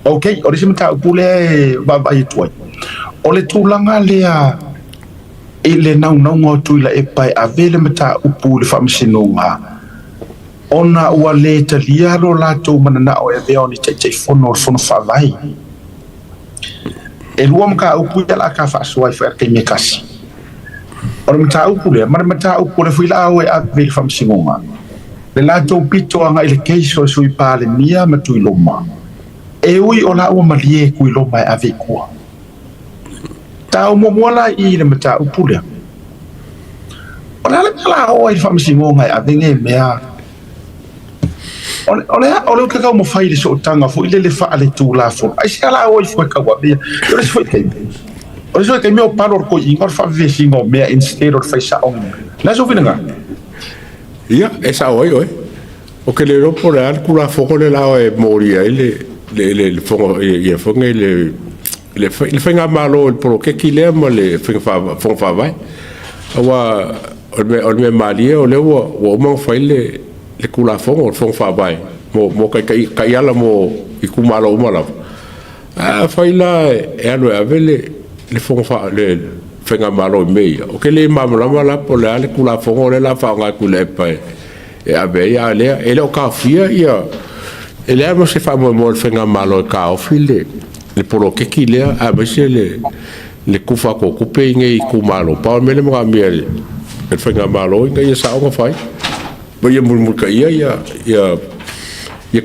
Ok, o le isi mataupu lea e vaavaai atu ai, o le tulaga lea i le naunauga o Tuilaepa e ave le mataupu i le faamasinoga ona ua le talia lo latou mananao e avea o ni Taitaifono o le Fono Faavae. E lua mataupu ia o le a ta faasoa ai foi i le taimi e tasi. O le mataupu lea ma le mataupu o le foi la o e ave i le faamasinoga, le latou pito agai i le case o le Sui Palemia ma Tuiloma, e ui o la ua malie Tuiloma e ave i tua. Tau muamua la i le mataupu lea, o le a le mea la o ai i le faamasinoga e ave nei mea? O le o le ou te taumafai i le sootaga foi lele faaletulafono, aisea la o ifo e tau ave ia? O le isi foi taimi, o le isi foi taimi o palo o le toeaina o le faavevesiga o mea instead o le fai sao. O le a sou finagalo? Ia, e sao ai oe. O ke le iloa po o le a le Tulafono lea o le a e molia ai le fono ia foi nei le faigamalo i le poloketi lea ma le fono faavae. Aua o le mea malie o lea ua uma ona fai le Tulafono o le fono faavae mo taiala mo itumalo uma lava. Ae afai la e alu e ave le fono le faigamalo i mea ia, ou te le malamalama la po o le a le Tulafono lea o le a faaaoga e Tuilaepa e ave ai, a o lea e le o taofia ia, e leai ma se faamoemoe o le faigamalo e taofi le poloketi lea, aemaise le tufa atu o tupe i nei itumalo. Pau o le mea lea e manaomia e le faigamalo ina ia sao ona fai ma ia mulimulitaia ia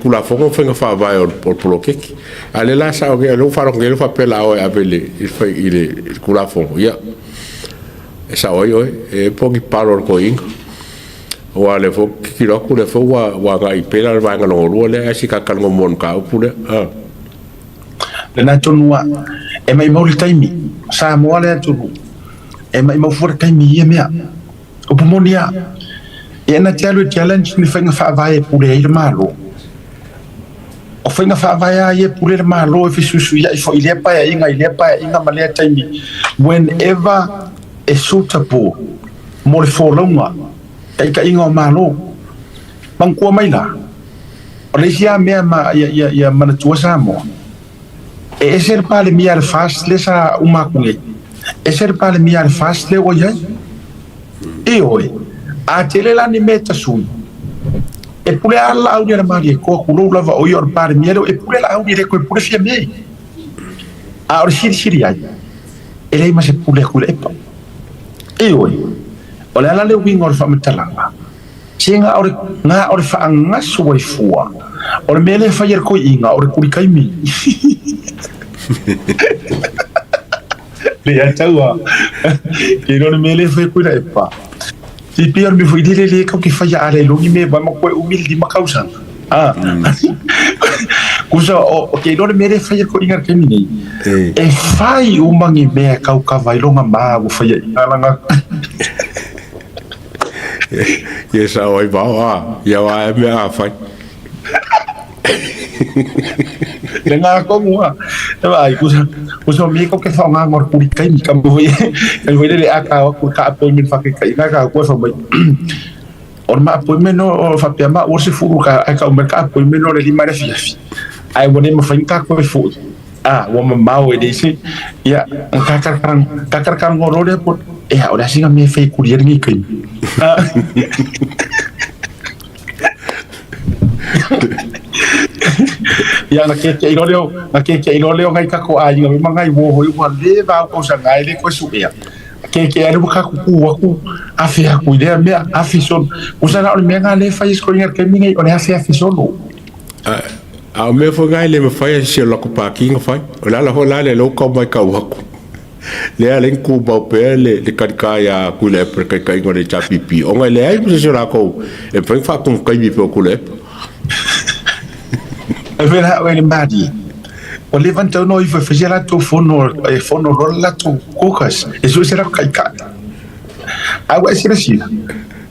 Tulafono ma faiga faavae o le poloketi. A o lea la sao nei, o lea ua faalogo nei faapea o le a o e ave i le Tulafono, ia, e sao ai oe, e po o ni palo o le toeaina. Aua o lea foi ou te tilotilo atu o lea foi ua agai pei la o le vaega lona lua lea, ae se i ta talanoa muamua i le mataupu lea. Lena tonu lava, e maumau le taimi, Samoa le atunuu, e maumau fua le taimi i ia mea. Upu moni lava, ia na te alu e challenge ni faiga faavae e pule ai le Malo. O faiga faavae lava ia e pule le Malo e fesuisuiai foi i lea paeaiga i lea paeaiga ma lea taimi whenever e suitable mo le folauga taitaiga o Malo. Manatua mai la, o le isi lava mea ma ia manatua Samoa, e ese le Palemia a le FAST lea sa uma atu nei, ese le Palemia a le FAST lea ua i ai. Ioe, a tele la ni mea e tasui, e pule lava le Laauli a le Malietoa, tulou lava o ia o le Palemia lea, e pule Laauli e le toe pule Fiame. A o le silisili ai, e leai ma se pule a Tuilaepa. Ioe, o le ala le uiga o le faamatalaga, se na o le, na o le faagasu ai fua, o le mea lea e fai e le toeaina, o le tuli taimi. Le ataua, ke iloa le mea lea e fai a Tuilaepa. Se pei o le mea foi lele lea kau ke faia a le iloa ni mea mai ma koe umi le 5 tausaga. Ah. Kusa o ke iloa le mea lea e fai a toeaina i le taimi nei, e fai uma ni mea e kau kava ai lona ma ua faia i lana. Ia sao ai vao a, ia wa e mea a fai. Le ngā kongu a. E vai, kusa, kusa o mi ko ke whaonga ngor kuri kaimi, ka mo ka mo le a ka o ka appointment fa ke kai ka ko fa mai. O le ma appointment o fa pea ma o se furu ka ai ka o ka appointment o le lima le fiafi. Ai ua le mafai ka koe foi. Ah, ua mamao e le se. Ia, ka ka ka ka ka ka ngoro le po. E o le asinga me fai kuri e ngi kai. Ah. Ia na ke ke ilo leo, na ke ke ilo leo ngai ka ko ai ngai mangai wo hoi ua le va ko sa ngai le ko su ea. Ke ke alu ka ku ku aku afi aku i lea mea afi solo. Usa na o le mea ngā le fai sko inga ke mingi o le afi afi solo. A o mea foi ngai le mafai e si o lako pāki nga fai. O le ala foi la le lou kau mai kau haku. Lea le ku mau pea le karika ia Tuilaepa le taitaiga o le HRPP. Ona e leai ma se isi o latou e mafai ona faatumu taimi pei o Tuilaepa. E vela oe le malie. Ua leva ona tatau ona o ifo e fai se latou fono e fono loa le latou caucus e sue se latou taitai. Ae ua e silasila,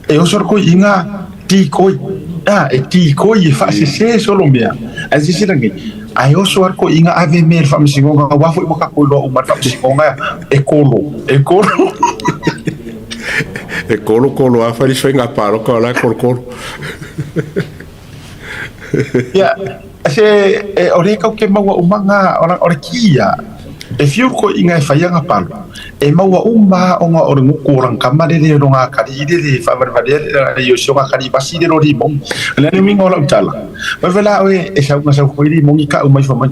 e oso le toeaina decoy, a, e decoy e faasese solo mea. Ae silasila nei, ae oso lava le toeaina ave mea i le faamasinoga aua foi ua tatou iloa uma le faamasinoga e kolo, e kolo. E kolo kolo lava fai le isi faiga palota o la e kolokolo. Ia, Se e o le kau ke maua uma ngā, o le kia, e fiu ko inga e whai anga palo. E maua uma o nga o le nguku o langkama le le lo ngā kari i le le whawareware le i o si o ngā kari basi le lo li mongi. Le ane minga o lau tala. Wai wala o e sau ngā sau koi li mongi ka umai whamai.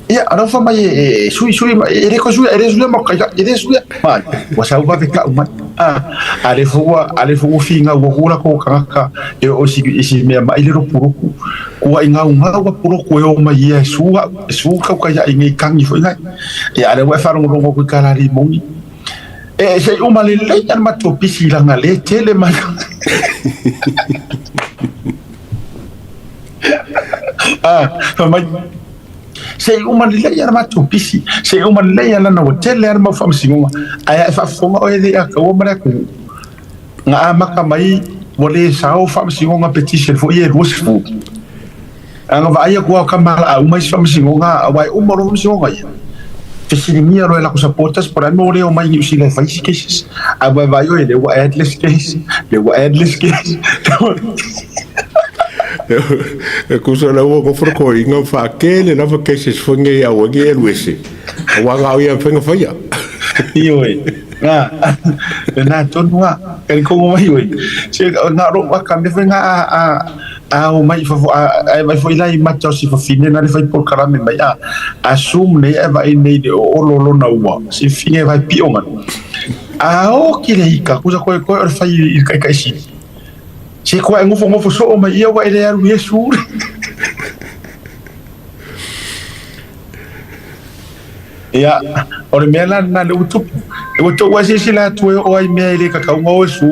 Ia, ara wha mai e sui sui e le ko sui e le sui mo kai e le sui mai. Wa sau va ka umai. Ah, ale fua ale fua finga ua kula ko kangaka e o si si mea mai le ro puruku. Kua i ngau ngau puruku e o mai ia sua su kau kai i ngai kangi foi ngai. E ale wa fa rongo rongo ku kala ri mongi. E se uma le le an mato pisi langa le tele mai. Ah, mai se uma le ia mato pisi se uma le ia lana o tele ana mau faamasinoga ae ae faafofoga oe le akaua ma le atunuu ga amaka mai ua lē sao faamasinoga petition foʻi e 20 aga vaai aku ao kamalaau mai se faamasinoga auā e uma loa faamasinoga ia fesiligia loa e lako supporters po le a mo leo mai Niu Sila e fai isi cases ae ua e vaai oe le ua add less case le ua add less case. E kusa la ua goforo ko inga fa kele lava cases foi ngai au ngi e luese. Wa ngau ia whenga whaia. Ioe. Ngā, nā tonu ngā, kari kongo mai oi. Se ngā ro waka me whai ngā a o mai fafo a e mai foi lai mata o si fafine na le fai por karame mai a assume nei e vai nei le o lolo na ua si finge vai pio nga. A o ki le hika kusa koe koe o le fai i kai kai si. Se koe ngofo ngofo so o mai ia wa ele aru Yesu. Ia, o le mea la na le utupu. E ua tou asiasi la atu e oo ai mea e le kakauga o e su.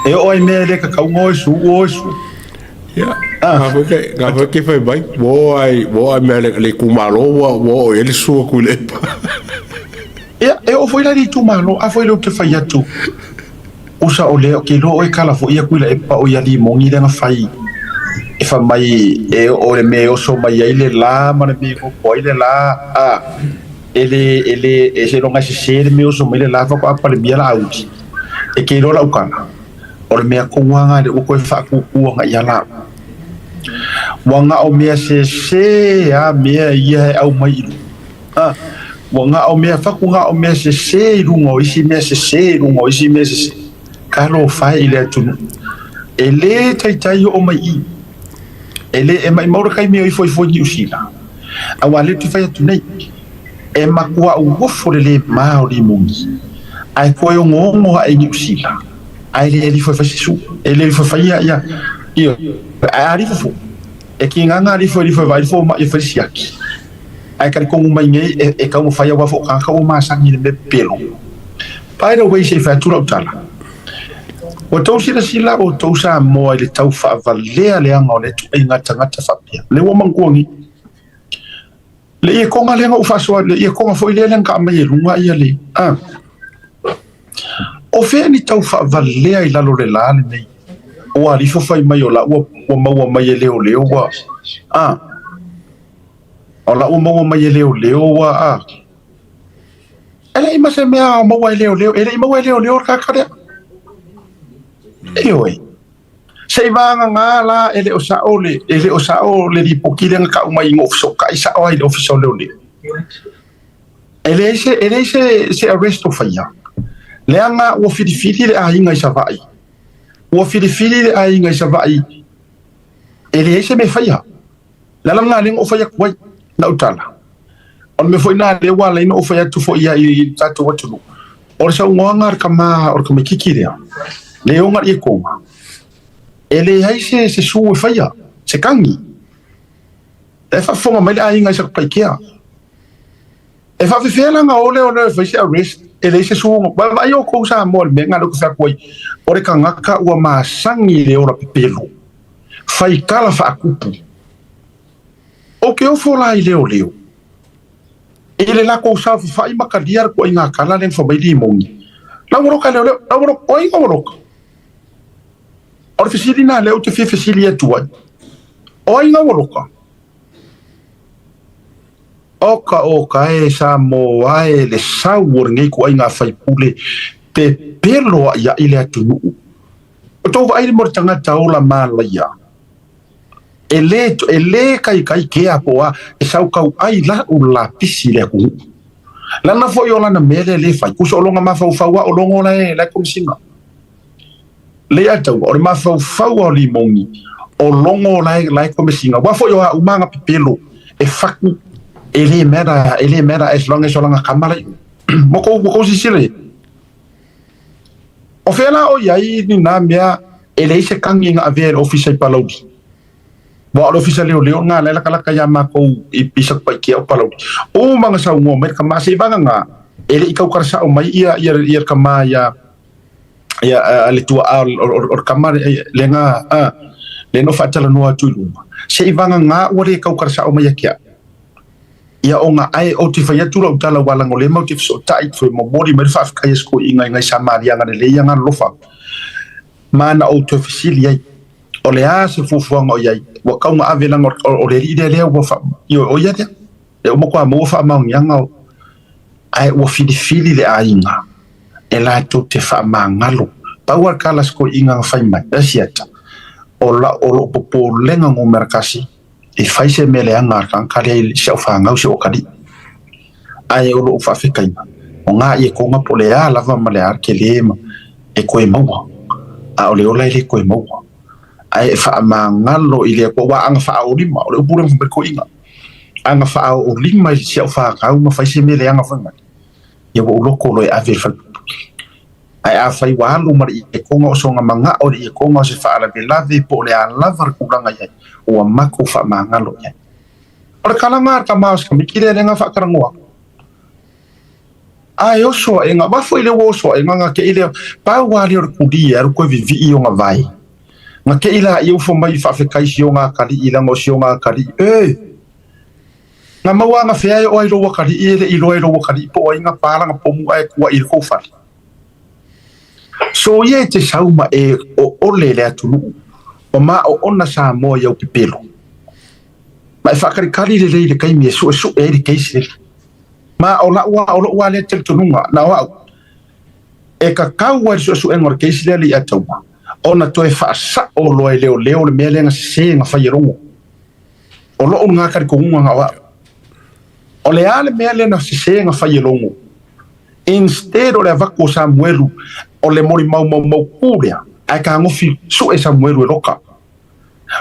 E oo ai mea e le kakauga o e su, o e su. Ia, ngā whai ke, ngā whai ke whai mai, wō ai, wō ai mea le, le kumalo, wā, wō o ele sua kui le epa. Ia, e oo foi la li tumalo, a foi le te whai atu. Usa o le, o ke lo o e kala fo ia kui la epa o ia li mongi le nga whai. E wha mai, e o le me oso mai ai le la, ma le me ko ai le la, a, e le, e le, e se longa se se le me oso mai le la, fa ko apa le mia la auti. E ke lo la ukana. O le mea konga le uko e whakukua nga ia la. Wa nga o mea se se a mea ia e au mai ilu. A, wa nga o mea whaku nga o mea se se i runga o isi mea se se i runga o isi mea se se. Ka lo whai i le atunu. E le taitai o mai i. E le e mai maura kai mea ifo ifo ni usila. A wa le tu whai atu nei. E makua uofo le le maori mungi. Ai koe o ngongo a e ni usila. Ai le ali foi su. E le foi fai ia ia. Ia ali fo. E ki nganga ali foi foi vai fo ma e foi siaki. Ai kari kongu mai nei e kau fai wa fo ka ka o ma sangi le pelo. By the way se fa tura utala. O tau sila sila o tau sa moa i le tau whaavalea le anga o le tu e ngata ngata whapia. Le ua manguangi. Le ia konga le anga ufasoa, le ia konga foi le anga mai e lunga ia le. Ah. O whea ni tau whaavalea i lalo le la le nei. O alifo whai mai o la ua, ua maua mai e leo leo ua. Ah. O la ua maua mai e leo leo ua. Ah. Ele i mase mea o maua e leo leo, ele i maua e leo leo kakarea. E oi. Se i vanga ngā la e le o sao le, e le o sao le ripoki le ngā mai ngō ofiso ka i sao ai le ofiso leo leo. E le se, e le se, se arresto whaia. Le anga ua whiriwhiri le a inga i sa vai. Ua whiriwhiri le a inga i sa vai. E le se me whaia. Le ala ngā lenga o whaia kuai na utala. O le me foi nā le wā leina o whaia tu foi ia i tātou atunu. O le sau ngoanga ar kama, o le kama kiki rea. Le onga i e konga. E le hai se, se su e whaia, se kangi. E whafonga mai le a inga i sa paikea. E whawhiwhia ngā ole o le whai se arrest, e le se suonga. Wa vai o kou sa mo le me ngā loko whea kuai. O le kangaka ua masangi le ora pepelo. Whai kala whaakupu. O ke ofo la i leo leo. E le la kou sa whai makalia ko i ngā kala le whamai li mongi. La woroka leo leo, la woroka, o inga woroka. O le fesili nā leo te fia fesili e tuai. O inga woroka. Oka oka e sa mo ae le sau o ngei ko ai ngā whaipule pe pelo a ia i le atunuu. O tō vai mo le tangata ola mālaia. E lē e lē kaikai kea po o a e saukau'ai la'u lapisi i le atunuu. Lana fo'i o lana mea lea lē fai, kusa o loga mafaufau a'o logo lae lae Komesina. Le ataua o le mafaufau a o Limoni o logo lae lae Komesina ua fo'i o a'u ma pepelo e faku e lē matter e lē matter as long as o lana kama la i mo kou mo kou silasila i ai. O fea la o i ai ni nā mea e leai se kagi na avea e le ofisa i Palauli? Aua o le ofisa leoleo lena la e lakalaka iā makou i Satupaitea o Palauli. Uma na saunoa mai le tama seivagana e le i taukala sa'o mai ia ia ia le tama ia ia a le tua'a o le tama lena a lea na ou faatalanoa atu i luga. Seivagana ua le taukala sa'o mai ia te a'u. Ia ona ae ou te fai atu lau tala ua laga o lea matou te fesootai toe momoli mai le faafetai a si toeaina i nai Samariaga lelei ia Galofa ma na ou toe fesili ai, o le a se fuafuaga o i ai? Ua tau na ave leaga o le alii lea lea ua fa ioe o ia lea lea ua matua maua faamaoniaga o ae ua filifili le aiga e latou te faamagalo. Pau lava le tala a si toeaina na fai mai, Asiata, o la o lou popolega numera tasi e fai se mea leaga a le tagata lea i si au fanau si au atalii. Ae o lou faafetaiga, o gā ia toga po o le a lava ma le a le tele ma e toe maua, a o le ola e le toe maua. Ae e faamagalo i le Atua, aua a na faaolima, o le upu lea na fai mai le toeaina, a na faaolima i si au fanau ma fai se mea leaga foi mai, ia ua ou loto loa e ave i le falepuipui. Ae afai ua alu ma le ietoga o sona manao i le ietoga o se faalavelave po o le a lava le tulaga i ai, ua matou faamagalo i ai. O le kalaga a le tama o se tamaiti lea lea na faatalanoa atu. A e oso aʻega, aua foi lea ua oso aʻega na teʻi lea, pau lava lea o le kuli e alu toe vivii ona vae. Na teʻi laia ufo mai i faafetai si ona atalii leaga o si ona atalii, e! Na maua ana fea e oo ai lou atalii e le i iloa e lou atalii po o ai na pa lana pomu ae tuaʻi i le tou fale. So ia e te sau ma e ʻoʻole le atunuu ma maʻoʻona Samoa i au pepelo. Ma e faakalikali lelei i le taimi e suʻesuʻe ai le case lele. Ma o la'u a o lo'u a lea talitonuga na o a'u e kakau ai le suʻesuʻega o le case lea le iʻataua ona toe faasa'o loa e leoleo le mea lea na sese na fai e logo. O lo'u lena talitonuga na o a'u. O le a le mea lea na sese na fai e logo? Instead o le avatu o Samuelu o le molimau maumautu lea, ae tagofi suʻe Samuelu e loka.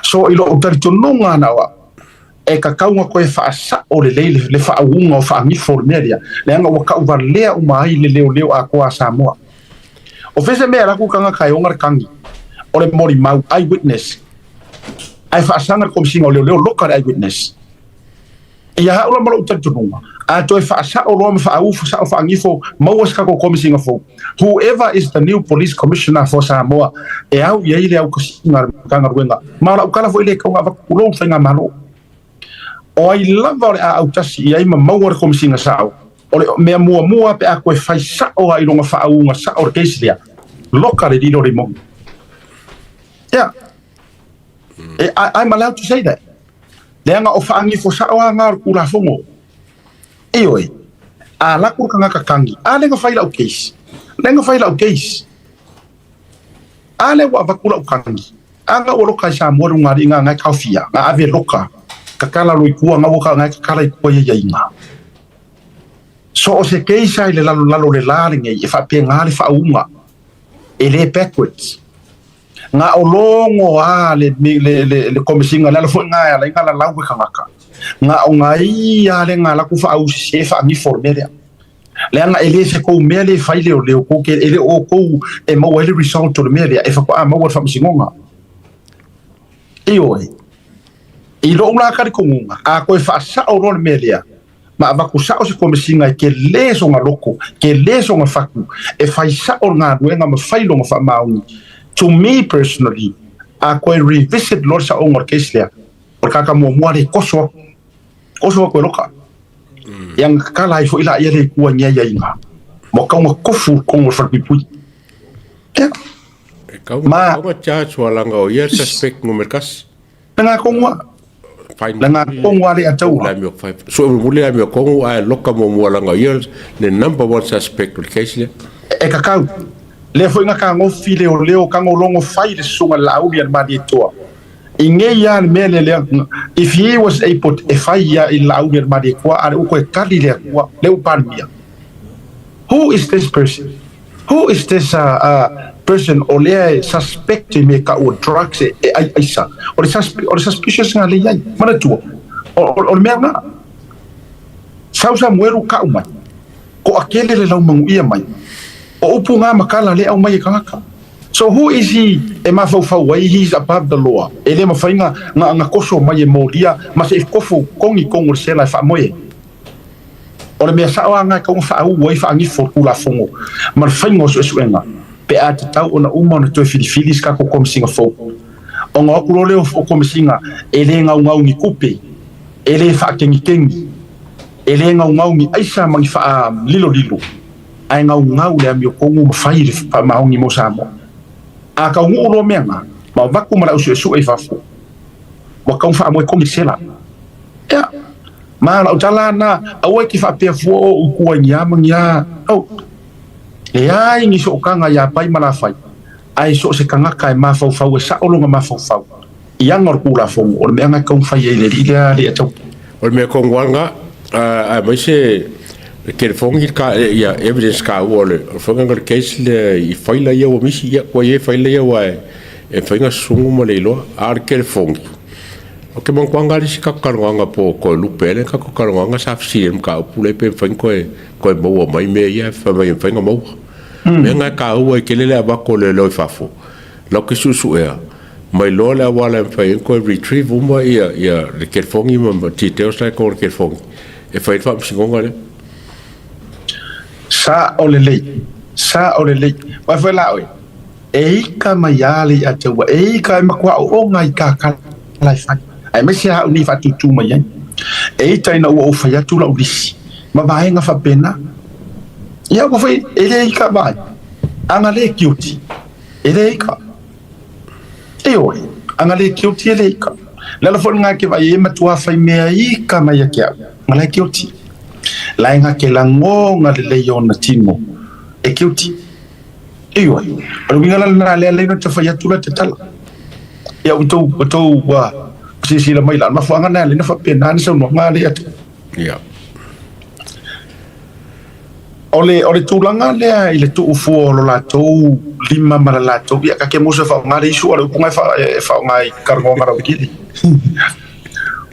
So i lo'u talitonuga na o a'u, e tatau ona toe faasa'o lelei le faauuga o faagifo o le mea lea, leaga ua tauvalea uma ai le leoleo atoa a Samoa. O fea se mea e alu atu le tagata e ona le tagi o le molimau, eye witness, ae faasaga le Komesina o Leoleo loka le eye witness. Ia a'u la ma lo'u talitonuga, a toe faasa'o loa ma faauu sa'o faagifo maua se tatou Komesina fou, whoever is the new Police Commissioner for Samoa, e au i ai le aukasiga a le Matagaluega, ma o la'u tala foi lea e tau na avatu tulou le Faigamalo. O ai lava o le a autasi i ai ma maua le Komesina sa'o, o le mea muamua pe a toe fai sa'o lava i lona faauuga sa'o le case lea, loka le lilo le moni. Yeah. I'm allowed to say that. Leaga o faagifo sa'o a gā o le Tulafono. Ioe, a alu atu le tagata kagi, a lea na fai la'u case, lea na fai la'u case. A lea ua avatu la'u kagi, a na ua loka i Samoa le ugali'i na na e taofia, na ave loka, tatala loa i tua, na ua na e tatala i tua ia iaiga. So o se case a i le lalolalo o le la lenei e faapena le faauuga, e le backwards. Na o logo a le le le le Komesina le ala foi na e ala ai na lalau e tagata. Na o na ia le na laku faauu sese faagifo le mea lea. Leaga e le se kou mea le fai leoleo kou ke e le o kou e maua ai le result o le mea lea e faatoa maua le faamasinoga. Ioe. I lo'u la talitonuga, a toe faasa'o loa le mea lea, ma avatu sa'o se Komesina e tele sona loto, tele sona fatu, e fai sa'o le galuega ma fai lona faamaoni. To me personally, a toe revisit loa le sa'oga o le case lea, o le tagata muamua lea e toso atu, toso atu e loka. Ia na tatala ai foi laia le Atua i ni aiaiga, ua tau na tofu i totonu o le falepuipui. Ia. E kau ma kau charge wa langa o ia suspect numero kasi. Langa kongu langa kongu ale ataua. So muli a me kongu a loka mo mua langa ia le number one suspect o le case lea. E kakau. Lea foi na kagofi leoleo kagologo fai le susuga i le Laauli a le Malietoa. I ngei ia le mea lea lea, if he was able e fai ia i la au le mali kua ale u ko kali le kua le u palmia. Who is this person? Who is this person o lea suspect me ka o drugs e ai aisa? O le o le suspicious nga le iai. Mana tua. O le mea nga. Sau sa mueru ka umai. Ko akele le lau mangu ia mai. O upu ngā makala le au mai e kangaka. So who is he e mawhauwhau ai, he's above the law. E le mawhainga ngā ngā koso mai e mōria, ma se kofu kongi kongo le sela e whaamoe. O le mea sao a ngā kaunga whaau ai whaangifo kula fongo. Ma le whainga o suesuenga. Pe a te tau ona uma ona toe filifili ska ko komisinga fou. O ngā okulo leo o komisinga e le ngau ngau ni kupe, e le whaakengi kengi, e le ngau ngau ni aisa mangi whaa lilo lilo. Ai ngau ngau le amio kongu ma whai le wha mo Samoa. A kau ngu uro mea ngā, ma waku mara usu e su e fafu. Wa kau wha amoe kongi sela. Ia, ma lau tala na, aua ki wha pea fua o ukua ngia mangia. Au, le ai ni so kanga ia pai mala whai. Ai so se kangaka e mawhau e sa olonga mawhau. Ia ngor kula fongo, o le mea ngai kau whai e le ria le atau. O le mea konguanga, a mai se telefongi ka ia evidence ka o le whanga le case le i faila ia o misi ia ko ia faila ia wa e whainga sungu mo le iloa a le telefongi. O ke mangkwanga le sika kalonga po ko lupe le ka ko kalonga sa fsi em ka pule pe whain ko ko mo mai me ia fa mai whainga mo. Me nga ka ua ke le aba ko le loi fafo. Lo ke susu ea. Mai loa le awala e whai ko retrieve uma ia ia le telefongi ma details la ko le telefongi. E whai wha msingonga le. Sa o le lei. Sa o le lei. Wai whai la oe. E ika mai ali a te ua. E ika e makua o ngai ka ka lai whai. Ai mai se hau ni whatutu mai ai. E ita ina ua o whai atu la ulisi. Ma vaenga whapena. Ia ua whai e le ika mai. Anga le kiuti. E le ika. E oe. Anga le kiuti e le ika. Lala fo ngā ke vai e matua whai mea ika mai a kia. Nga le kiuti. Lai ngā ke langonga le lei ona tino. E kiuti. E oe. O winga la na le le no te whai atu la te tala. Ia utou wa sisi la mai la mafuanga na le na whapena ni sau no ngā le atu. Ia. O le tūlanga lea i le tuufua o lo latou lima ma le latou ia ka ke musa whaonga le isu o le upunga e whaonga i karangoanga rau kiri.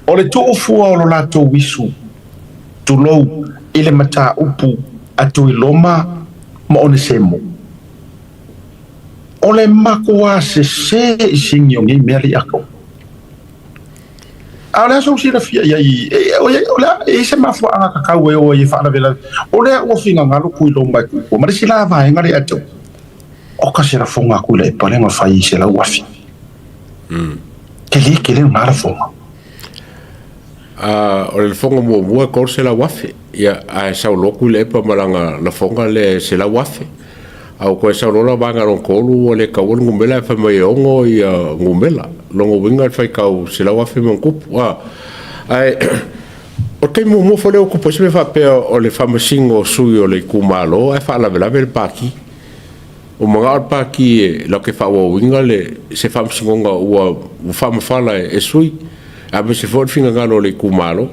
O le tuufua o lo latou isu tulou i le mata upu atu i loma ma onesemo. O le makoa se se i singi o ngei mea li akau. A le aso sila fia ia i o le e se mafua anga kakau e o e whaanawela. O le ua finga ngalo kui lo mai kui. Ma le sila vaenga le atu. O ka sila fonga kui le palenga whai i se lau afi. Ke le ke le ngara fonga. O le fonga mua mua ko se lau afi. Ia a sau loku le epa malanga la fonga le se lau afi. Au koe sau lola vanga long kolu o le kau ngumela e whamai ongo ia ngumela. Longo winga e whai kau se lau afi mankupu. Ai, o te mua fo leo kupo se me whapea o le whamasingo sui o le kumalo e whaalawelawe le pāki. O mga o le pāki e lau ke whaua winga le se whamasingonga ua whamawhala e sui. A me se fo le whingangalo o le kumalo.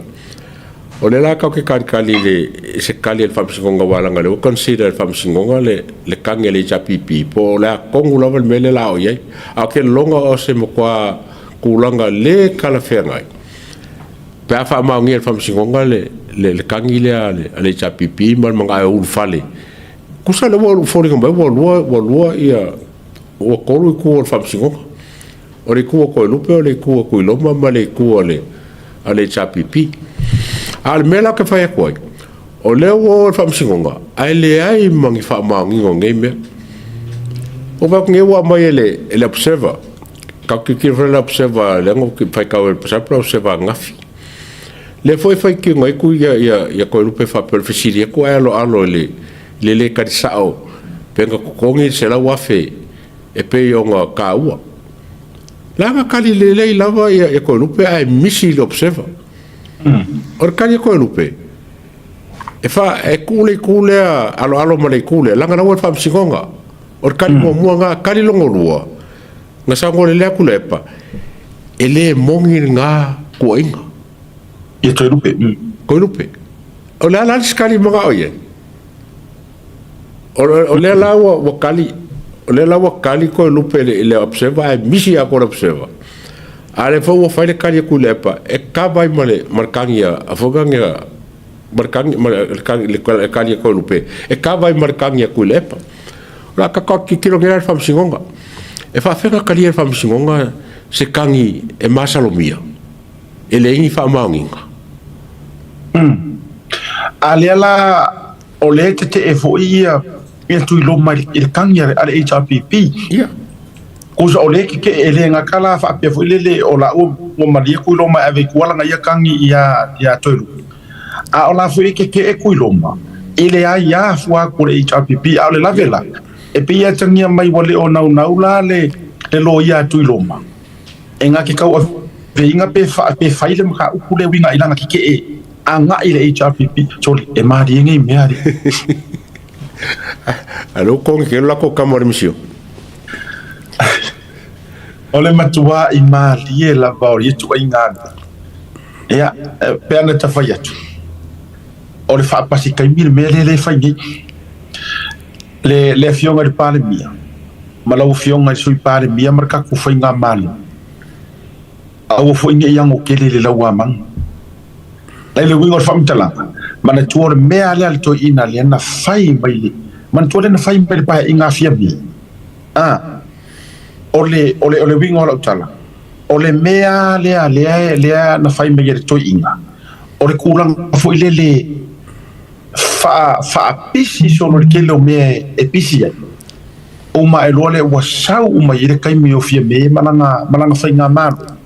O le la kau ke kali le se kali le whamasingonga walanga le o consider le whamasingonga le kange le HPP po le a kongu lava le mele la o iai. A ke longa o se mokwa kulanga le kala whengai. Pe a wha maungi le whamasingonga le kangi le a le HPP ma le manga e ulu fale. Kusa le ua ulu fole mai ua lua ia ua kolu i kua o le whamasingonga. O le kua koe lupe o le kua kui loma ma le kua le a le HPP. A le mea la ke whai aku ai. O lea ua o le whamasingonga, ai le ai mangi wha maungi ngei mea. O wak nge ua mai e le observer. Ka ki ki le observer, le ngo ki whai kau e le observer ngafi. Le foi whai ki ngai ku ia koe lupe whapea le fisiri aku ai alo alo le le kari sao. Penga kokongi se lau afe e pei o ngā ka ua. Langa kali le lei lava ia koe lupe ai misi le observer. O le kali koe lupe. E wha e kule kule a alo alo ma le kule. Langa na ua whamsingonga. O le kali mua mua ngā kali longo lua. Ngā sango le lea kule epa. E lē moni lena tuuaiga. Ia Toelupe. Toelupe. O le a la le sikali manao i ai? O lea la ua kali, o lea la ua kali Toelupe i le observer ae misi ia le observer. A lea foi ua fai le kali a Tuilaepa e kava ai ma le kagi a foi nai ma le kagi ma le kali a Toelupe e kava ai ma le kagi a Tuilaepa. O le a tatou tilotilo nei la i le Faamasinoga. E faafefea ona talia e le Faamasinoga se kagi e masalomia e leai ni faamaoniga? A lea la o lea e tetee foi ia Tuiloma i le kagi a le HRPP. Ia. Kusa o lea e tetee e le gata la faapea foi lele o laua ua malie Tuiloma e ave i tua lana ia kagi ia Toelupe. A o la foi e tetee Tuiloma i le aia fua atu o le HRPP. A o le lave la, e pei e atagia mai ua le o naunau la le loia a Tuiloma. E gata tau aveiga pe fai le mataupu le uiga i lana tetee agai le HRPP. Soli, e malie nei mea ali. A lea ua togi tele latou tama o le misio. O le matua i malie lava o ia ituaiga mea. Ia, pe ana ta fai atu, o le faapasi taimi le mea lea e fai nei. Le Afioga i le Palemia ma lau Afioga i le Sui Palemia ma le tatou faigamalo, aua foi ne i ano tele i le lauamanu. Lai le uiga o le faamatalaga, manatua o le mea lea a le toeaina lea na fai mai le, manatua lea na fai mai le paeaiga a Fiamē. O le, o le, o le uiga o lau tala, o le mea lea lea lea na fai mai e le toeaina, o le tulaga foi lele faapisi solo i le tele o mea e pisi ai. Uma ae loa lea ua sau uma i ai le taimi o Fiamē ma lana faigamalo.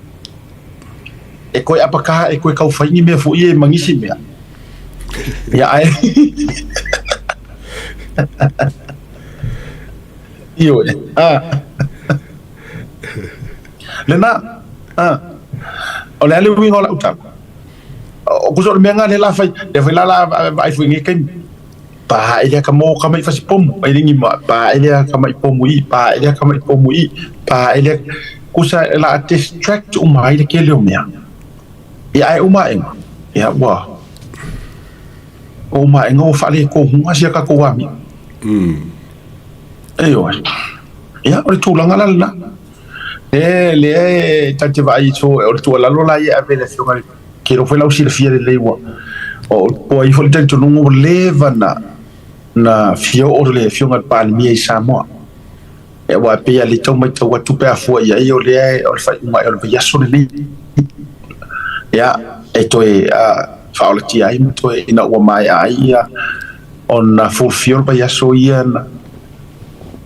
E toe apaka, e toe taufai ni mea foi e ma nisi mea. Ia ae Ioe. Lena, o le a le uiga o lau tala? O kusa o le mea lena lea la fai, lea foi la la vaai foi i nei taimi. Pa e lea ka mo ka mai fasi pomu, ai ringi ma pa e lea ka mai pomu i, pa e lea ka mai pomu i, pa e lea kusa e la distract uma ai le tele o mea. Ia ae uma aʻega, ia ua uma aʻega ua faaletonu si a tatou amio. Ioe. Ia o le tulaga la lena. E lea e ta te vaai so o le tuualalo la ia e ave i le Afioga i le ke iloa foi la ua silafia lelei ua o ai foi le talitonuga ua leva na fia oo le Afioga i le Palemia i Samoa. E aua e pei lava e le tau matau atu pe a fua i ai o lea o le faaiuga o le vaiaso lenei. Ia e toe faaolatia ai ma toe ina ua maea ai ia ona fulfil le vaiaso ia na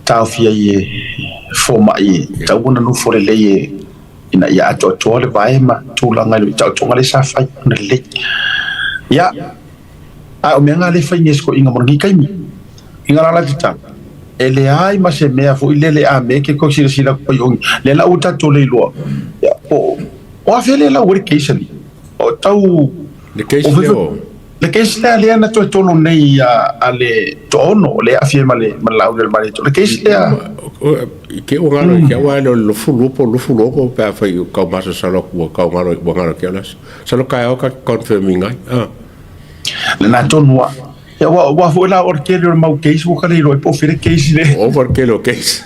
taofia ai e fomai e tatau ona nofo lelei e ina ia atoatoa le vae ma tulaga i le taotoga lea sa fai ona lelei. Ia, a o mea na lea e fai nei e se toeaina mo lenei taimi. Ina la la te tala, e leai ma se mea foi lele a me ke tau silasila atu ai o lea la ua tatou le iloa. Ia, po o afea lea lau ai le case alii? O tau Le case lea o Le case lea lea na toe tolo nei a le toaono lea e aafia ai ma le Laau le Malietoa. Le case lea. I te ua galo i te au ae le o le 22 po o le 26 pe afai i tau masalosalo atu ua tau galo ua galo i te au le aso. Masalo taeao ta te confirm ina ai. Lena tonu lava. Ia aua foi la o le tele o le mau case ua ta le iloa ai po o fea le case lea. Ua ova le tele o case.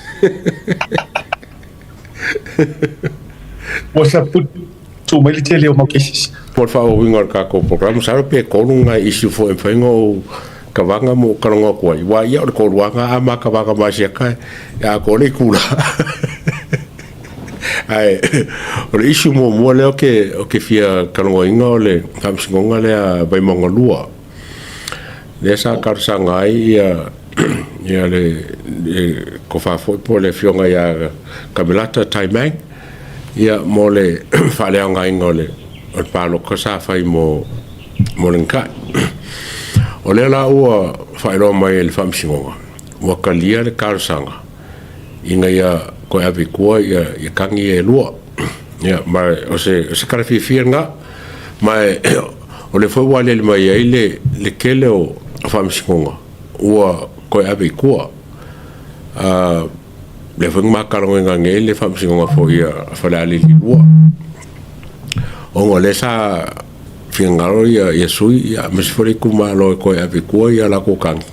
Ua saputu mai le tele o mau cases. Po o le faaauauina o le tatou program, masalo pe tolu nai issue foi e mafai ona ou kavaga ma ou talanoa atu ai, aua ia o le tolu lava lena a ma kavaga ma asiata e atoa le itula. Ae o le issue muamua lea ou te fia talanoaina o le faamasinoga lea a Vaimauga 2, lea sa talosaga ai ia le tofa foi po o le Afioga ia Camelata Taimang mo le faaleaogaina o le palota sa fai mo Lenatai. O lea la ua faailoa mai e le Faamasinoga ua talia le talosaga ina ia toe ave i tua ia tagi ia e lua. Ma o se tala fiafia lena, ma o lea foi ua aliali mai ai le tele o Faamasinoga ua toe ave i tua. Lea foi na ma talanoaina nei le Faamasinoga foi a Falealili 2. Ona o lea sa finagalo ia sui aemaise foi le itumalo e toe ave i tua ia latou tagi,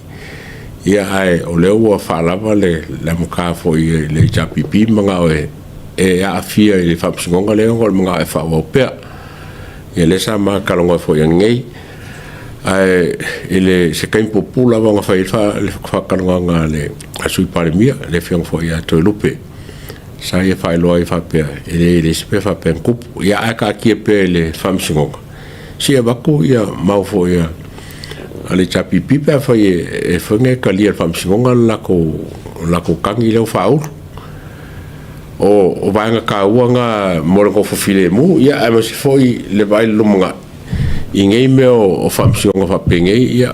ia ae o lea ua faalava le amata foi i le HRPP manao e aafia i le faamasinoga lea ona o le manao e faaauau pea. Ia lea sa ma talanoa ai foi ananei. Ae i se taimi puupuu lava na fai ai le faatalanoaga a le Sui Palemia, le Afioga foi ia Toelupe, sa ia faailoa ai faapea, e leai e leai se mea faapea na tupu. Ia ae taatia pea i le Faamasinoga, se i avatu mau foi a le HRPP pe afai e talia e le Faamasinoga le latou tagi lea ua faaulu. O vaega taua na mo le nofo filemu, aemaise foi le vaai i le lumanai i nei mea o faamasinoga faapenei. Ia,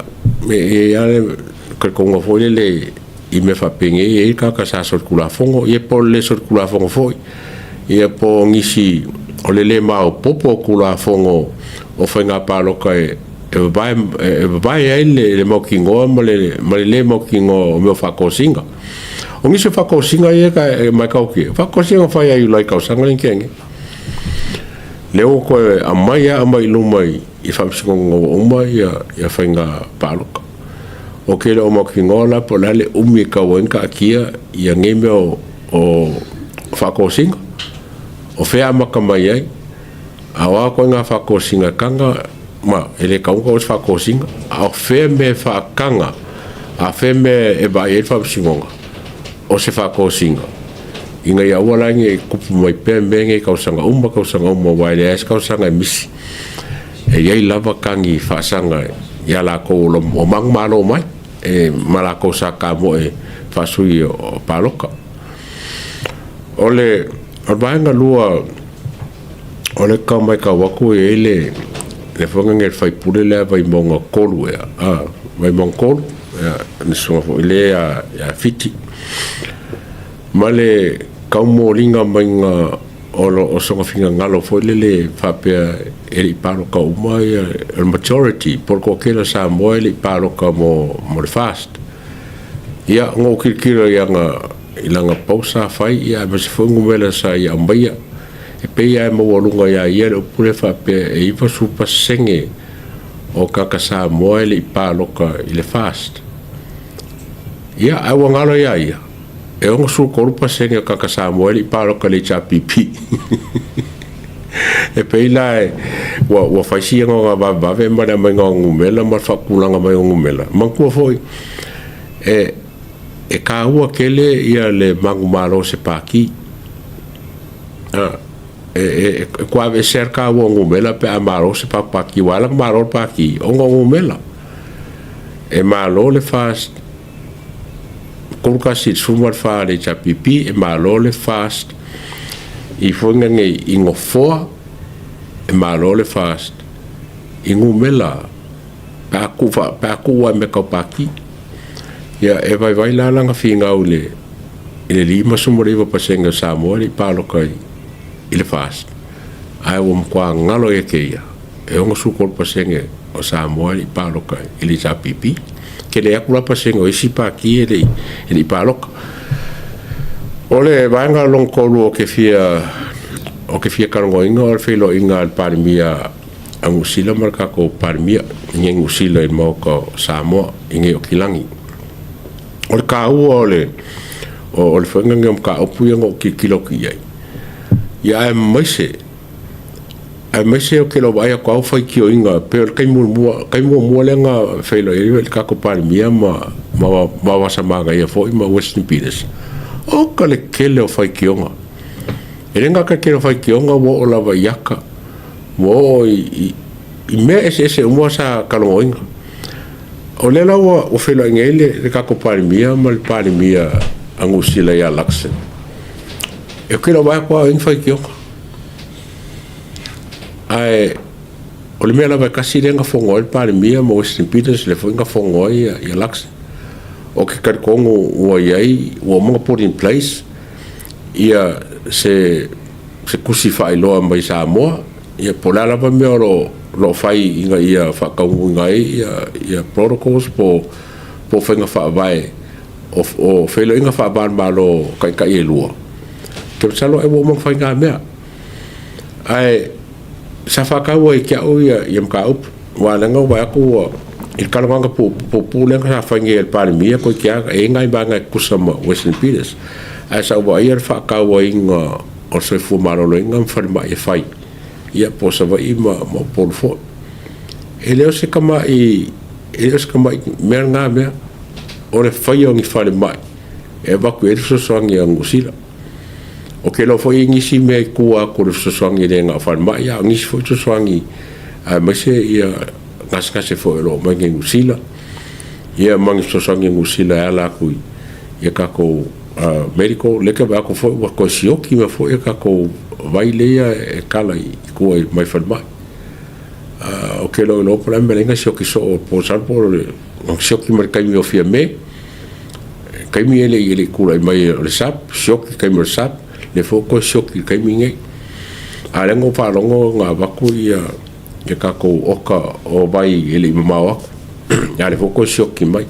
e i ai lava le talitonuga foi lele i mea faapenei e i ai tagata sa solitulafono, ia po o le le solitulafono foi, ia po o nisi o le le maopoopo o Tulafono o Faiga Palota e vavae ai le mautinoa ma le le mautinoa o mea o faatosina. O nisi o faatosina ia e matautia, o faatosina na fai ia Iulai i le tausaga lea na tea nei. Lea ua toe aumai lava aumai i luma i faamasinoga ua uma faiga palota. Ou te le o mautinoa la po o le a le umi e tatau ai ona taatia nei mea o faatosina, o fea e amata mai ai, a o a ituaiga faatosina e taga, ma e le tatau ona taua o se faatosina, a o fea le mea e faataga, a o fea le mea e vaai i ai le faamasinoga o se faatosina, ina ia aua la ne i tupu mai pea mea nei i tausaga uma tausaga uma, aua e leai lava se tausaga e misi, e i ai lava tagi faasaga ia latou o lo o manumalo mai ma latou sa tamoe faa-sui o palota. O le vaega lua o lea e tau matau atu e i ai le foi lenei o le sui usufono lea Vaimauga 3 ea, Vaimauga 3, le susuga foi lea ia Fiti, ma le taumoliga maiga o sona finagalo foi lele faapea e le i palota uma le majority po o le toatele o Samoa e le i palota mo le FAST. Ia, na ou tilotilo i lana post sa fai, aemaise foi numera sa ia aumaia, e pei lava e maualuga ia ia le upu lea faapea e 90% o tagata Samoa e le i palota i le FAST. Ia, ae ua galo ia ia, e 63% o tagata Samoa e le i palota i le HRPP. E pei la ua fai si igoga vavevave ma le aumaiga o numera ma le faatulaga mai o numera. Manatua foi, e taua tele le manumalo o se pati. E toe aveesea le taua o numera pe a malo se pati, aua e ala ona malo le pati ona o numera. E malo le FAST 3.14 a le HRPP, e malo le FAST i foi nei i nofoa, e malo le FAST i numera pe a tuu lava i mea tau pati. Ia, e vaivai la lana finau i le 59% o Samoa e le i palota i le FAST, ae ua matua galo ia te ia, e 63% o Samoa e le i palota i le HRPP. Tele atu la pasene o isi pati e le i palota. O le vaega lona tolu ou te fia talanoaina o le feiloaiga a le Palemia a Niu Sila ma le tatou Palemia i inei i Niu Sila i le Maota o Samoa i inei i Aukilani. O le taua o le faiga lenei o mataupu ia na ou tilotilo atu i ai, ia aemaise ou te le o vaai atu lava o faitioina, pei o le taimi muamua lea na feiloai ai le tatou Palemia ma Vaovasamanaia foi ma Winston Peters, oka le tele o faitioga. E le gata i le tele o faitioga ua oo lava i ata, ua oo i mea eseese uma sa talanoaina. O lea la ua feiloai nei le tatou Palemia ma le Palemia a Niu Sila ia Luxon, ou te le o vaai atu lava o i ai ni faitioga. Ae o le mea lava e tasi lea na fono ai le Palemia ma Winston Peters, lea foi na fono ai Luxon. Ou te talitonu ua i ai, ua uma ona put in place se tusi faailoa mai Samoa, ia po o le a lava mea o lo o fai ina ia faataunuuina ai protocols po o faiga faavae o feiloaiga faava-o-Malo o Taitai e lua. Ou te masalo ai ua uma ona fai na mea. Ae Sa faataua i te au ia mataupu, aua leaga ua vaai atu ua i le talanoaga puupuu lea sa fai nei e le Palemia toeitiiti lava e i ai nai vaega e tutusa ma Winston Peters, ae sa ou vaaia le faatauaina o le soifua maloloina ma falemai e fai, ia po o Savaii ma Upolu foi. E le o se tamai, e le o se tamai mea lena mea, o le faia o ni falemai e avatu i ai le fesoasoani a Niu Sila. Ou te iloa foi e i ai nisi mea i tua atu o le fesoasoani e le na o falemai, a o nisi foi fesoasoani aemaise gasegase foi o lo o aumai nei Niu Sila, ia ma ni fesoasoani a Niu Sila e ala atu i a tatou medical. O lea ou te vaai atu foi ua toe sioki mai foi a tatou vai lea e kala i tua mai falemai. Ou te le o iloa po o le a le mea e ala ai ona sioki soo, masalo po o le sioki mai le taimi o Fiame, taimi e le i tulai mai o le SAP, sioki le taimi o le SAP, lea foi ua toe sioki i le taimi lenei. A o lea na ou faalogo na avatu ia tatou oka o vai e le i mamao atu, a o lea foi ua toe sioki mai.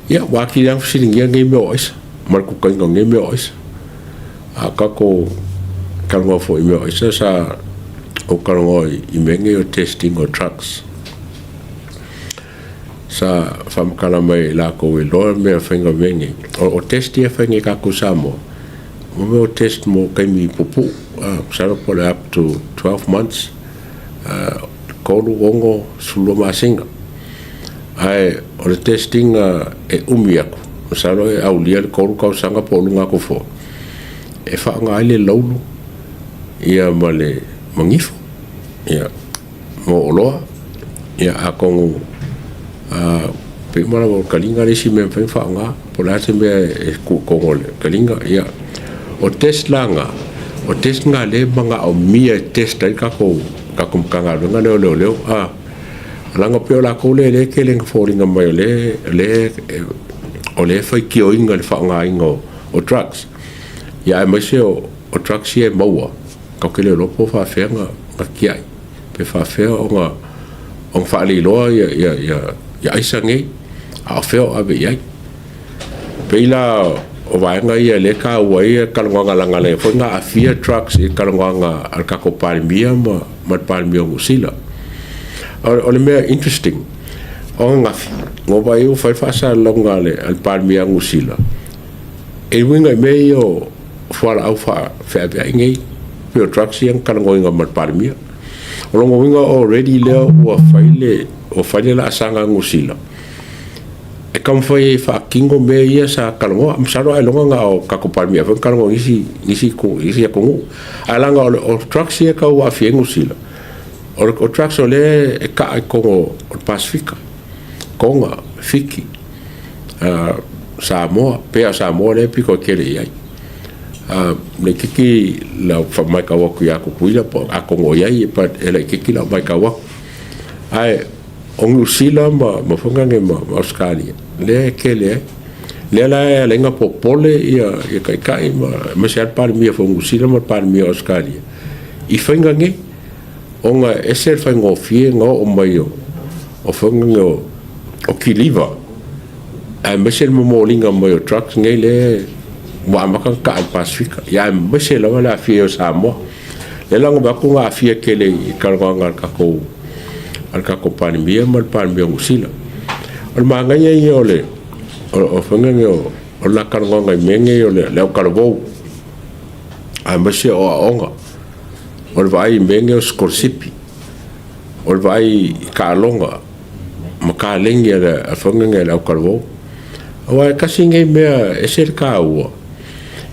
Ia, ua atili ai ona fesiligia nei mea o aisa ma le kukaina o nei mea o aisa. A tatou talanoa foi i mea o aisa, sa ou talanoa i mea nei o testing o drugs. Sa faamatala mai e latou e iloa mea faiga o mea nei. O test ia e fai nei e tatou i Samoa, o mea o test mo taimi puupuu, masalo po o le up to 12 months, 3, 6, 12 masina. Ae o le test ina e umi atu, masalo e aulia le 3 tausaga po o luga atu foi, e faaaoga ai le loulu ia ma le manifo ia mo oloa. Ia atonu pei uma lava o le taliga le isi mea e mafai ona faaaoga, po o le a se mea e tuu i totonu o le taliga. Ia, o test la na, o test na lea e manaomia e test ai le tatou Matagaluega lea o Leoleo. Leaga pei o latou lea o lea e tele ina foliga mai o lea e faitioina le faaaogaina o drugs, ia aemaise o drugs ia e maua, tatou te le iloa po o faapefea ona tiai, pe faapefea ona faaleiloa ia aisa nei, a o fea o ave i ai. Pei la o vaega ia o lea e taua ai le talanoaga, leaga o lea foi na aafia drugs i le talanoaga a le tatou Palemia ma le Palemia o Niu Sila. O le mea interesting, o ananafi, na ou vaai ua fai le faasalalauga a le Palemia a Niu Sila e uiga i mea ia o fualaau faafeaveai nei, pei o drugs ia na talanoaina ma le Palemia. O lona uiga already lea ua fai le laasaga a Niu Sila e taumafai ai e faatino mea ia sa talanoa. Masalo ailoga na o tatou Palemia foi na talanoa i nisi atunuu. Ae leaga o drugs ia e tau aafia ai Niu Sila, o drugs o lea e kaa i totonu o le Pasefika, Toga, Fiti, Samoa, pei lava o Samoa lea e pito e tele i ai. Laitiiti lau faamaitau atu ia Tutuila atonu o i ai, but e laitiiti lau matau atu. Ae o Niu Sila ma foi ma Ausetalia lea e tele ai. Lea la e ala ai ona popole ia taitai aemaise lava le Palemia foi o Niu Sila ma le Palemia o Ausetalia i faiga nei, ona e ese le faigofie ona oo mai o faiga nei o kiliva, aemaise le momoliga mai o drugs nei lea ua amata ona taa i le Pasefika, aemaise lava le aafia ai o Samoa. Lea la na avatu na aafia tele i talanoaga a le tatou Palemia ma le Palemia o Niu Sila. O le manaia ia o le faiga lenei o le la talanoaga i mea nei o le autalavou, aemaise o aoga, o le vaai i mea nei o sikolasipi, o le vaai i taaloga ma kalegi a le faiga lenei a le autalavou. Aua e tasi lenei mea e ese le taua,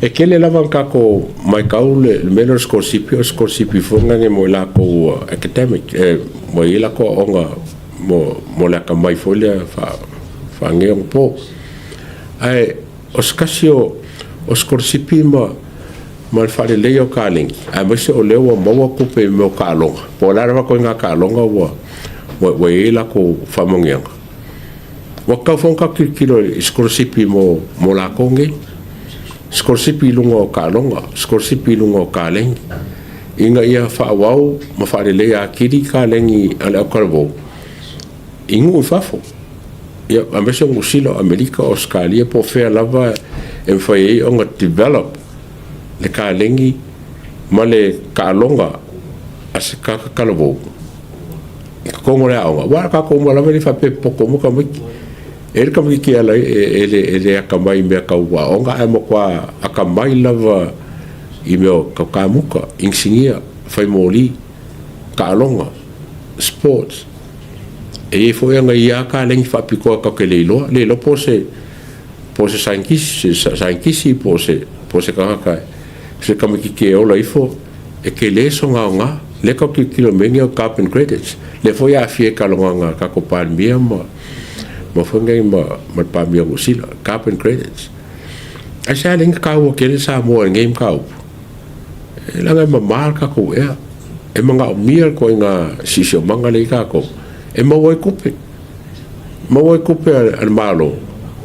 e tele lava ina tatou matau le mea lea o le sikolasipi, o le sikolasipi foi lea mo i latou ua academic, ua i ai latou aoga mo le atamai foi lea faaneionapo. Ae o se tasi o sikolasipi ma le faaleleia o kalegi, aemaise o lea ua maua tupe i mea o taaloga, po o le a lava ituaiga taaloga ua i ai latou faamanuiaga. Ua tatau foi ona tatou tilotilo i sikolasipi mo latou nei, sikolasipi i luga o taaloga, sikolasipi i luga o kalegi, ina ia faaauau ma faaleleia atili kalegi a le autalavou i nuu i fafo, ia, aemaise o Niu Sila, o Amerika, o Ausetalia, po o fea lava e mafai ai ona develop le kalegi ma le taaloga. a se tagata talavou i totonu o le aoga, aua o tatou uma lava e le faapea e popoto uma tamaiti. E i ai le tamaititi e ala ai, e le atamai i mea tau aoga, ae matua atamai lava i mea tau kamuta, inisinia, faimoli, taaloga, sports. E i ai foi ana ia taleni faapitoa tatou te le iloa, le iloa po o se saienitisi po o se tagata, se tamaititi e ola ifo, e tele sona aoga. O lea tatou te tilotilo i mea nei o carbon credits, lea foi e aafia i talanoaga a le tatou Palemia ma foi nei ma le Palemia o Niu Sila, carbon credits. Aisea e ala ai ona taua tele Samoa i lenei mataupu? Leaga e mama le tatou ea, e manaomia le ituaiga siosiomaga lea i tatou e maua ai tupe, maua ai tupe a le Malo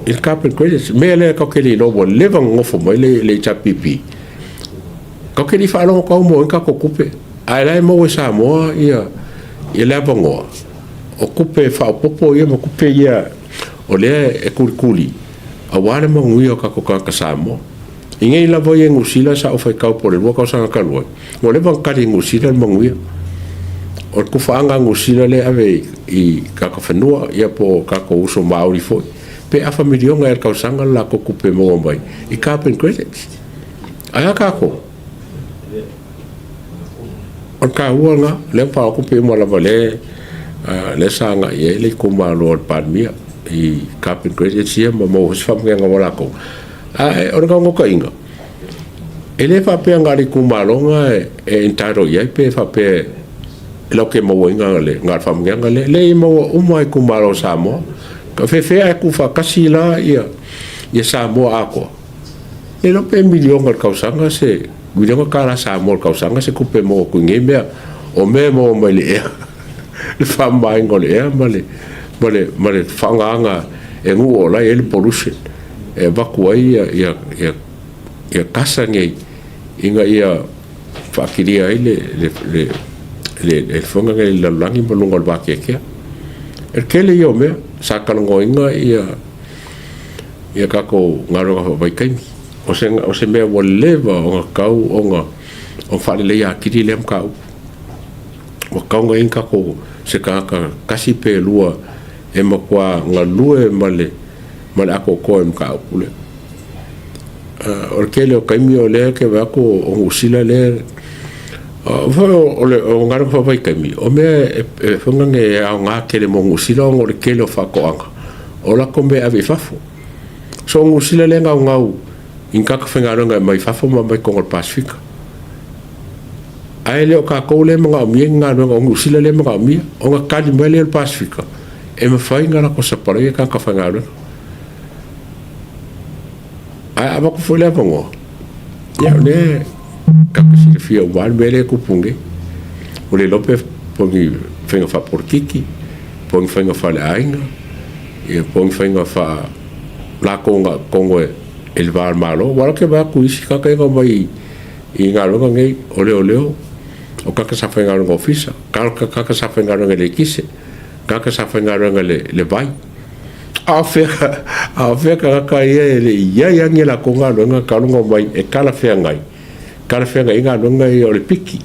i le carbon credits. O le mea lea tatou te le iloa ua leva ona nonofo mai le HRPP, tatou te le i faalogo tau maua ai ni tatou tupe, ae la e maua e Samoa le avanoa o tupe faaopoopo ia ma tupe ia o lea e tulikuli aua le manuia o tatou tagata Samoa. I nei lava ia i Niu Sila sa ou faitau po o le 2 tausaga talu ai, ua leva ona tali e Niu Sila le manuia. O le tufaaga a Niu Sila lea e ave i tagata fanua ia po o tatou uso Maori foi, pe afa miliona ea i le tausaga le latou tupe e maua mai i carbon credits. Ae a tatou? O le taua lena, lea ua faaoo atu pei uma lava lea sa agai i ai le itumalo a le Palemia i carbon credits ia ma maua foi se faamanuiaga mo latou. Ae o le naunautaiga, e le faapea na o le itumalo lena e entitle i ai pe faapea e latou te mauaina na o le faamanuiaga lea. E leai e maua uma lava e itumalo o Samoa. E faapefea ae tuufaatasi la Samoa atoa? Le iloa pe miliona i le tausaga se miliona tala Samoa i le tausaga se tupe e maua atu i nei mea. O mea e maua mai le ea, le faamamaina o le ea ma le ma le faaaogaina e nuu o la e i ai le pollution e avatu ai ia kasa nei ina ia faakilia ai le fofoga nei i le lalolagi ma luga o le vateatea. O le tele ia o mea sa talanoaina ia tatou galuega faavaitaimi. O se mea ua leva ona tatau ona faaleleia atili lea mataupu. Ua tatau ona i ai ni tatou, se tagata tasi pe lua e matua galue ma le atoatoa i le mataupu lea. O le tele o taimi o lea ou te vaai atu o Niu Sila lea, o galuega faavaitaimi, o mea e aoga tele mo Niu Sila ona o le tele o faatoaga, o latou mea e ave i fafo. So o Niu Sila lea e naunau i ni tagata faigaluega e aumai fafo ma aumai i totonu o le Pasefika. Ae le o tatou lea e manaomia ni galuega, o Niu Sila lea e manaomia, ona tali mai lea o le Pasefika, e mafai ona latou sapalaia tagata faigaluega. Ae a avatu foi le avanoa, ia o lea tatou te silafia uma lava le mea lea e tupu nei. Ua le iloa pe o ni faiga faapolokiki, po o ni faiga faaleaiga, ia po o ni faiga faa latou na o totonu i le va o le Malo. Aua o lea ou te vaai atu i isi tagata ia na omai i galuega nei, o leoleo, o tagata sa faigaluega ofisa, tagata sa faigaluega i le eletise, tagata sa faigaluega i le vai. A o fea tagata ia e le i i ai lava ni a latou galuega talu ona omai e talafeagai, talafeagai ai galuega ia o le piki.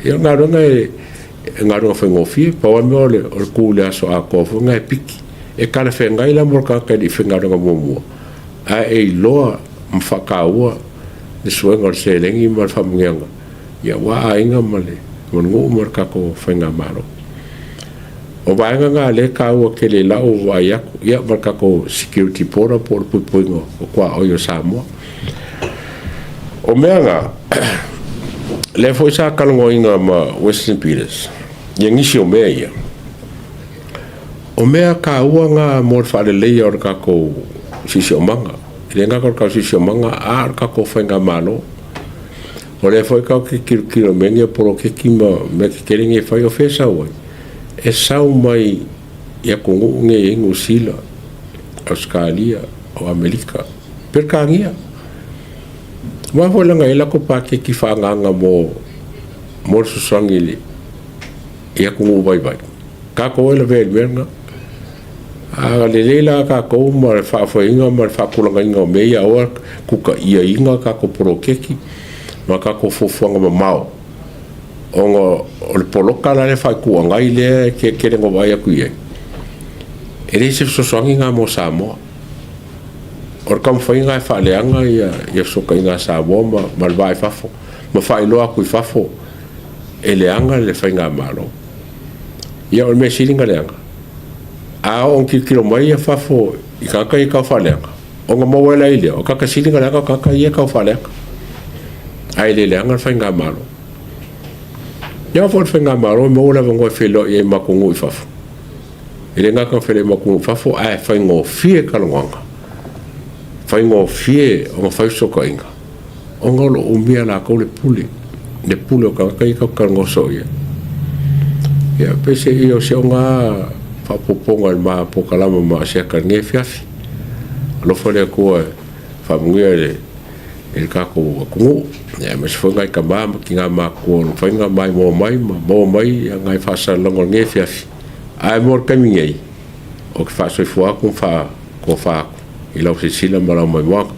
Ia o galuega e galuega faigofie, pau lava le mea o le tu i le aso atoa foi lena e piki. E talafeagai la mo le tagata e le i faigaluega muamua, ae e iloa ma faataua le suega o le seleni ma le faamanuiaga aua aiga ma le nuu ma le tatou faigamalo. O vaega na o lea e taua tele i lau vaai atu, ia ma le tatou security border po o le puipuiga o tuaoi o Samoa. O mea na, lea foi sa talanoaina ma Western Peters nisi o mea ia, o mea taua na mo le faaleleia o le tatou siosiomaga. E le gata o le tatou siosiomaga, a o le tatou faigamalo. O lea foi tatou te tilotilo i mea nei o poloketi ma mea tetele nei e fai, o fea e sau ai? E sau mai i atunuu nei e i ai Niu Sila, Ausetalia, o Amerika, Peretania. Aua foi leaga e i ai latou paketi faaagaaga mo le fesoasoani i atunuu vaivai. Tatou e lavea i le mea lena. A lelei la tatou ma le faafoeina ma le faatulagaina o mea ia, aua le tutaiaina tatou poloketi ma tatou fuafuaga mamao. Ona o le poloka la le faatuagai lea e tele na vaai atu i ai, e leai se fesoasoani lena mo Samoa. O le taumafaiga e faaleaga ia fesootaiga a Samoa ma le va i fafo, ma faailoa atu i fafo e leaga le faigamalo. Ia o le mea sili ona leaga, a oo ina tilotilo mai fafo i tagata ia e tau faaleaga, ona maua ai lea, o tagata sili ona leaga o tagata ia e tau faaleaga, ae le leaga le faigamalo. Ia foi le faigamalo e maua le avanoa e feiloai ai ma atunuu i fafo. E le gata ina feiloai ma atunuu i fafo, ae faigofie talanoaga, faigofie ona fai fesootaiga, ona o lo o umia e latou le pule, le pule o tagata ia tatou te talanoa soo i ai. Ia peiseai o si au na faaopoopoga i le ma polokalama maasiata i lenei afiafi. Alofa le Atua e faamanuia i le tatou atunuu, aemaise foi nai tama ma tina matutua o lo o mafai ona maimoa mai ma maua mai nai faasalalauga o lenei afiafi. Ae mo le taimi nei, ou te faasoifua atu ma faatofa atu i lau silasila ma lau maimoaga.